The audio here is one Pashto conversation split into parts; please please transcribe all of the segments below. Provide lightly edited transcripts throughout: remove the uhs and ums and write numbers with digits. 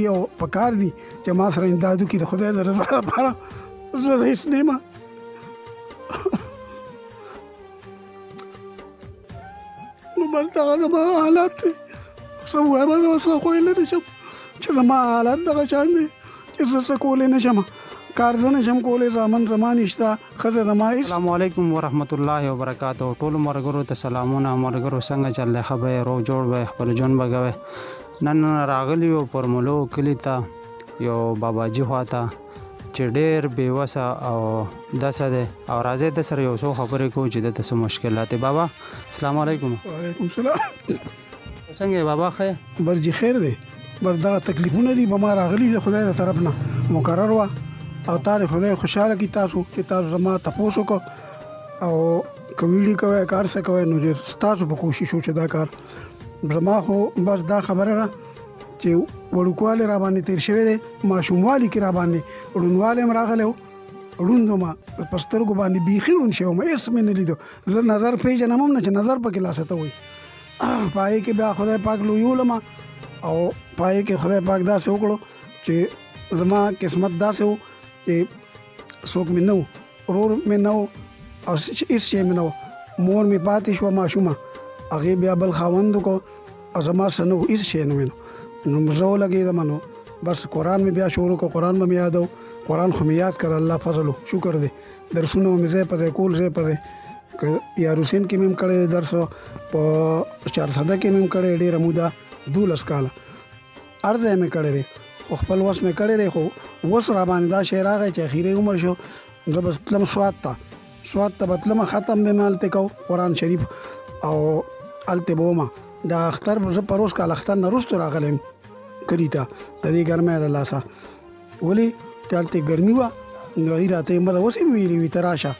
وکړي او پکار دي چې ما سره امداد وکړي د خدای د رضا لپاره. زه هېڅ نه یم. نو بس دغه زما حالات دی. څه ووایم، زه څه خو یې نه شم چې زما حالات دغه شان دی چې زه څه کولی نه شم، کار زه نه شم کولی، زامن زما نشته، ښځه زما هېڅ. السلام علیکم ورحمت الله وبرکاته. ټولو ملګرو ته سلامونه. ملګرو څنګه چل دی؟ ښه به یې، روغ جوړ به یې، خپل ژوند به کوئ. نن راغلي یو پرملو کلي ته، یو باباجي خواته چې ډېر بې وسه او داسه دی، او راځئ ده سره یو څو خبرې کوو چې ده ته څه مشکلات دی. بابا السلام علیکم. وعلیکم السلام. څنګه یې بابا؟ ښه یې؟ بس جي خیر دی، بس دغه تکلیفونه دي په ما راغلي د خدای د طرف نه مقرر وه، او تا د خدای خوشحاله کړي تاسو چې تاسو زما تپوس وکړو، او که ویډیو کوئ کار څه کوئ نو ستاسو په کوشش و چې دا کار زما. خو بس دا خبره ده چې وړوکوالی را باندې تېر شوی دی، ماشوموالي کې را باندې ړوندوالی هم راغلی و، ړوند وم، په سترګو باندې بیخي ړوند شوی وم، هېڅ مې نه لیدو. زه نظر پېژنم هم نه چې نظر پکې لاسه ته وایي. په هغې کې بیا خدای پاک لویولم، او په هغې کې خدای پاک داسې وکړو چې زما قسمت داسې و چې څوک مې نه و، ورور مې نه و، او هېڅ شی مې نه و. مور مې پاتې شوه ماشومه، هغې بیا بل خاوند وکړو، او زما څه نه و، هېڅ شی نه وینو. نو زه ولګېدم، نو بس قرآن مې بیا شروع کړ، قرآن به مې یادو، قرآن خو مې یاد کړ، الله فضل و شکر دی. درسونه مې ځای په ځای کول، ځای په ځای که یار حسین کې مې هم کړی درس، په چارسده کې مې هم کړی ډېره موده، 12 کاله هر ځای مې کړی دی، خو خپل وس مې کړی دی. خو اوس را باندې دا شی راغی چې اخري عمر شو، زه به تلم سوات ته، سوات ته به تلم، ختم به مې هلته کو قرآن شریف، او هلته به ومه. د اختر زه پروس کال اختر نه وروسته راغلی یم کلي ته د دې ګرمۍ د لاسه، ولې چې هلته ګرمي وه، نو هغوی راته یې مزه اوس یې ویلي وي ته راشه،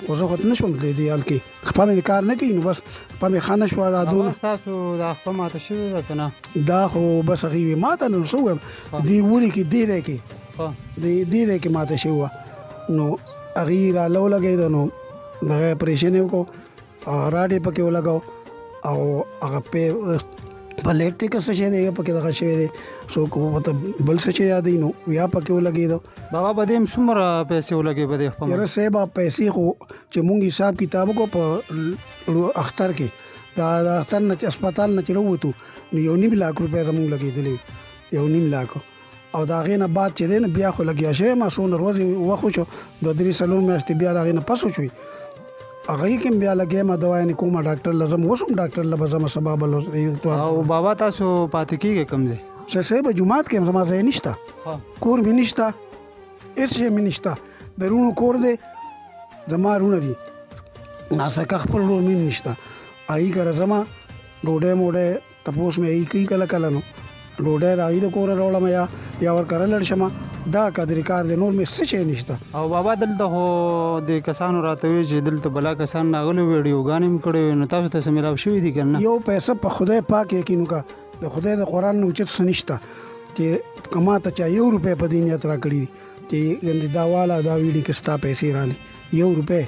خو زه خو نه شوم تللی. دې حال کې خپه مې کار نه کوي، نو بس خپه مې ښه نه شوه. دا دونه ستاسو دا خپه ماته شوې ده که نه؟ دا خو بس هغې وي ماته، نو څه ووایم، دې ولي کې دې ځای کې دې ځای کې ماته شوې وه، نو هغې راله ولګېده، نو دغه اپرېشن یې وکړو، او راډ یې پکې ولګاو، او هغه پلیټ دی که څه شی دی پکې دغه شوی دی، څوک ورته بل څه شی یادوي، نو یا پکې ولګېدو. بابا په دې هم څومره پیسې ولګې په دې خپه؟ یاره صاحب پیسې خو چې مونږ حساب کتاب وکړو په اختر کې، دا د اختر نه چې هسپتال نه چې راووتو نو 1.5 لاک روپۍ زمونږ لګېدلې، 1.5 لاک. او د هغې نه بعد چې دی نو بیا خو لګیا شوی ما، څونه ورځې وخت وشو، 2 3 4 میاشتې بیا د هغې نه پس وشوې، هغې کې هم بیا لګیا یم، دوايانې کومه ډاکټر له ځم، اوس هم ډاکټر له به ځم سبا بل ورځ. او بابا تاسو پاتې کېږئ کوم ځای؟ څه صاحب جومات کې یم، زما ځای نشته، کور مې نشته، هېڅ شی مې نشته، د روڼو کور دی، زما روڼه دي، ناسکه خپل ورور مې هم نشته. هغې کره ځم، ډوډۍ موډۍ تپوس مې هغې کوي کله کله، نو ډوډۍ د هغې د کوره راوړم یا ورکره لاړ شم، دا قدرې کار دی، نور مې څه شی نشته. او بابا دلته خو د کسانو راته ویل چې دلته بلا کسان راغلي ویډیوګانې هم کړې وې، نو تاسو ته څه میلاو شوي دي که نه؟ یو پیسه په خدای پاک یقین وکړه، د خدای د قرآن نه اوچت څه نشته چې که ما ته چا 1 روپۍ په دې نیت راکړي دي چې ګوندې دا واله دا ویډي که ستا پیسې رالي، 1 روپۍ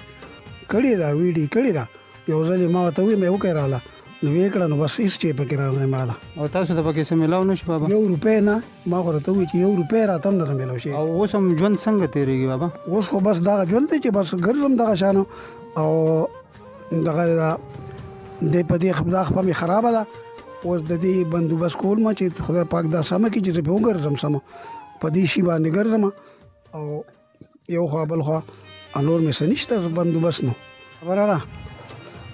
کړې ده، ویډي کړې ده. یو ځل یې ما ورته وویل مې وکړې راله، نو ویې کړه، نو بس هېڅ شی پکې رانغی ماله. او تاسو ته پکې څه میلاو نه شو بابا؟ 1 روپۍ نه، ما خو راته وویل چې 1 روپۍ راته هم نه ده میلاو شوې. او اوس هم ژوند څنګه تېرېږي بابا؟ اوس خو بس دغه ژوند دی چې بس ګرځم دغه شان، او دغه دا دی په دې دا خپه مې خرابه ده، اوس د دې بندوبست کول ما چې خدای پاک دا سمه کړي چې زه پرې وګرځم، سمه په دې شي باندې ګرځم، او یو خوا بل خوا نور مې څه نشته بندوبست. نو خبره ده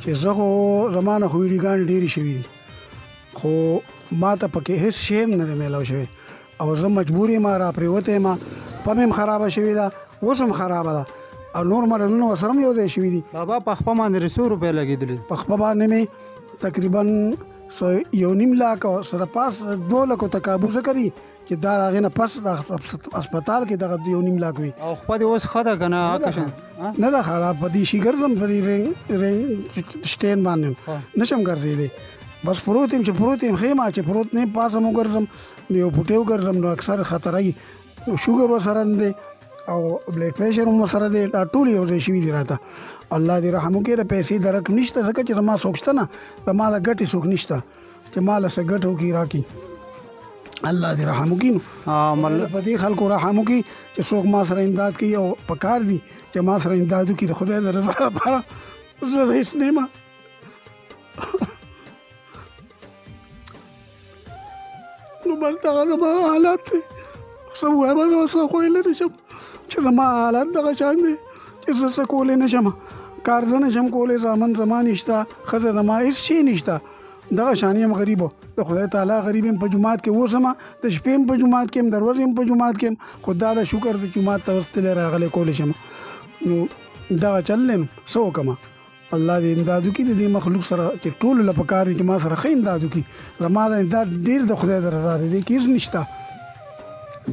چې زه خو زما نه خو ویډیوګانې ډېرې شوې دي، خو ما ته پکې هېڅ شی هم نه دی میلاو شوی، او زه مجبور یم، را پرېوتی یم، په مې هم خرابه شوې ده، اوس هم خرابه ده، او نور مرضونه ورسره هم یو ځای شوي دي. بابا په خپه باندې څو روپۍ لګېدلې؟ په خپه باندې مې تقریباً څه 1.5 لاک او سره پاس 2 لکو ته کابو ځکه دي چې دا هغې نه پس د هسپتال کې دغه 1.5 لاک وي. او خپه دې اوس ښه ده که نه؟ نه ده ښه، په دې شي ګرځم، په دې رینګ شتین باندې نشم ګرځېدی، بس پروت یم، چې پروت یم ښه یم، چې پروت نه یم پاسه هم وګرځم، نو یو پوټی وګرځم، نو اکثر خطره وي، شوګر ورسره هم دی او بلډ پرېشر هم ورسره دی، دا ټول یو ځای شوي دي راته. الله دې رحم وکړي، د پیسې درک نشته، ځکه چې زما څوک شته نه، زما د ګټې څوک نشته چې ما له څه ګټه وکړي راکړي. الله دې رحم وکړي. نو په دې خلکو رحم وکړي چې څوک ما سره امداد کوي، او پکار دي چې ما سره امداد وکړي د خدای د رضا لپاره. زه هېڅ نه یم. نو بس دغه زما حالات دی. څه ووایم؟ زه څه ویلی نه شم چې زما حالات دغه شان دی چې زه څه کولی نه شم. کار زه نه شم کولی، زامن زما نشته، ښځه زما، هېڅ شی نشته. دغه شان یم، غریب د خدای تعالی غریب یم. په جومات کې اوسم، د شپې هم په جومات کې یم، د ورځې هم په جومات کې یم. خو دا د شکر د جومات ته اوس تللی راغلی کولی شم. نو دغه چل دی. نو څه وکړم؟ الله دې امداد وکړي د دې مخلوق سره چې ټولو له پکار دي چې ما سره ښه امداد وکړي. زما د امداد ډېر د خدای د رضا دی، دې کې هېڅ نشته،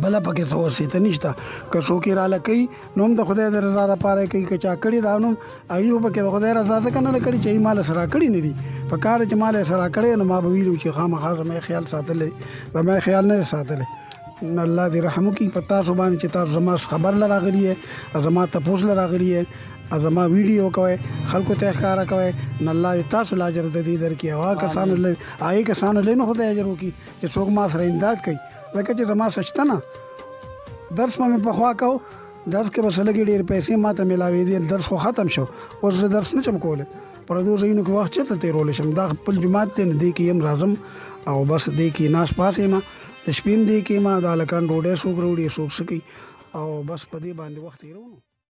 بله پکې څه وسیته نشته. که څوک یې راله کوي نو هم د خدای د رضا دپاره یې کوي، که چا کړې دا نو هغوی خو پکې د خدای رضا ځکه نه ده کړې چې هغوی ما له څه راکړي نه دي. په کار چې ما له یې څه راکړی نو ما به ویلي چې خامخا زما یې خیال ساتلی، زما یې خیال نه دی ساتلی. نو الله دې رحم وکړي په تاسو باندې چې تاسو زما خبر له راغلي یې، زما تپوس له راغلي یې، زما ویډیو کوئ، خلکو ته یې ښکاره کوئ. نو الله دې تاسو له اجر د دې درکړي، او هغه کسانو له هغې کسانو له نو خدای اجر وکړي چې څوک ما سره امداد کوي. ځکه چې زما څه شته نه، درس به مې پخوا کوو، درس کې به څه لږې ډېرې پیسې ما ته میلاوېدې. درس خو ختم شو، اوس زه درس نه شم کولی. پردو ځایونو کې وخت چېرته تېرولی شم؟ دا خپل جومات دی، نو دې کې یم، راځم او بس دې کې ناست پاس یم. د شپې هم دې کې یم. د هلکان ډوډۍ څوک راوړي، څوک څه کوي، او بس په دې باندې وخت تېروو.